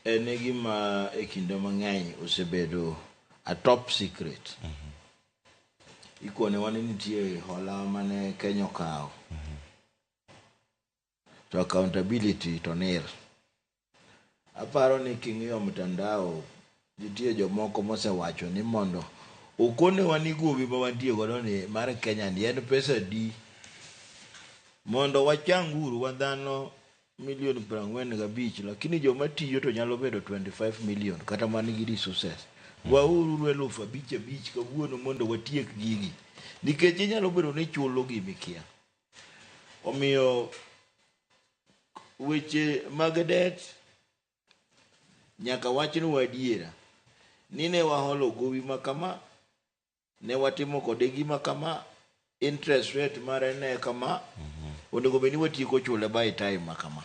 En e gima e kinde mang'eny osebedo a top secret. Ikonewa ni nitie hola mane Kenya okawo. To accountability to nil. Aparo ni king'iyo mtandao nitie jomoko mosewacho ni mondo okonewa ni gowi ma wantie godo ni mar Kenya ni en pesa di mondo wachang uru wan dhano milion 45, lakini joma tiyo to nyalo bedo 25 million kata man gi resources. Wauru 5,000 5,000 kawuono mondo watiek gigi nikech inyalo bedo ni chulo gimikia. Omiyo weche mag debt nyaka wachnwa adiera ni ne waholo gowi ma kama, ne watimo kode gima kama, interest rate mare ne kama, onego bed ni watieko chule by time ma kama.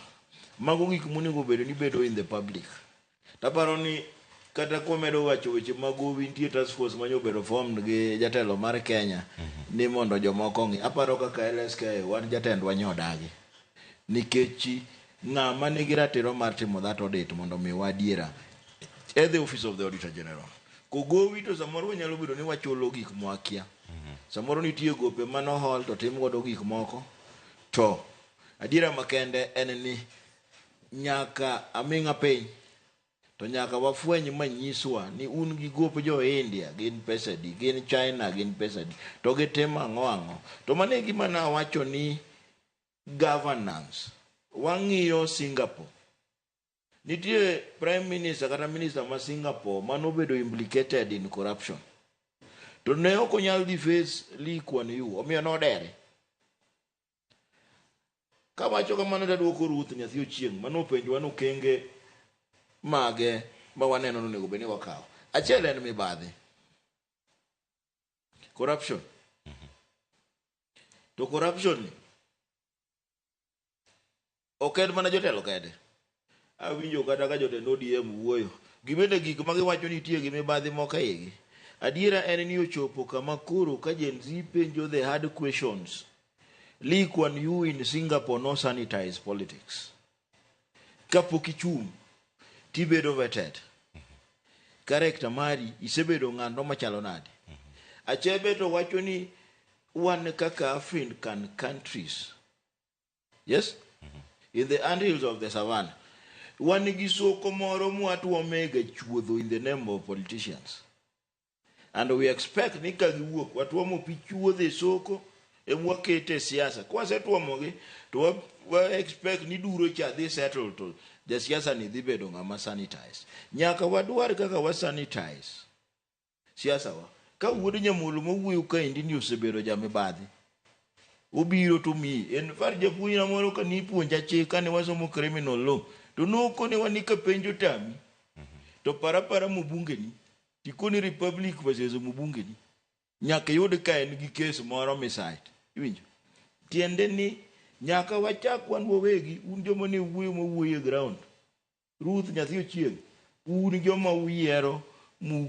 Mago gik monego bedo ni bedo in the public. Taparo ni kata kwamedo wacho weche mag gowi, nitie task force manyobedo formed gi jatelo mar Kenya ni mondo jomoko ong'i. Aparo kaka LSK wan jatendwa nyodagi nikech ng'ama nigi ratiro mar timo that audit mondo miwa adiera e the Office of the Auditor General. Kogowi to samoro wanyalo bedo ni wachulo gik mwakia. Samoro nitie gope manohol to tim godo gik moko. To adiera makende en ni nyaka aming'a piny to nyaka wafweny manyiswa ni un gi gop jo India gin pesa di, gin China gin pesa di, to gitimo ang'o ang'o. To mano e gima nawacho ni governance. Wang'iyo Singapore. Nitie prime minister kata minister ma Singapore manobedo implicated in corruption. To ne ok onyal dhi face Lee Kuan Yew, omiyo nodere. Kawacho kamano taduoko Ruth nyathi Ochieng' manopenjowa ni okenge mage ma waneno ni onego bed ni wakawo. Achiel en mibadhi. Corruption. To corruption ni ok en mana jotelo kende. Awinjo kata ka jotend ODM wuoyo. Gibende gik ma giwacho nitie gi mibadhi moko e igi. Adiera en ni ochopo kama koro ka Gen Z penjo the hard questions. Lee Kuan Yew in Singapore no sanitize politics. Kapok ichung' tibedo vetted. Character mari isebedo ng'ano machalo nade. Achebe to wacho ni wan kaka African countries, yes, in the anthills of the savannah, wan gi soko moro mwatuomega chuodho in the name of politicians. And we expect ni ka giwuok watuomo pi chuodho e soko emwakete e siasa. Kwasetuomogi to wa expect ni duro cha dhi settle to jasiasa ni dhi bedo ng'ama sanitized. Nyaka wadwar kaka wa sanitize siasa wa. Ka wuod Nyamolo mawuoyo kaendi ni osebedo jamibadhi, obiro to miyi. En fact japuonjna moro ka nipuonja chik kane wasomo criminal law to nokonewa ni ka penj otami to para para mbungeni tikoni Republic versus mbungeni nyaka iyud ka en gi kes moro misite. Iwinjo? Tiende ni nyaka wachak wan wawegi un joma ne wuoyo mawuoyo e ground. Ruth nyathi Ochieng', un joma uyiero mu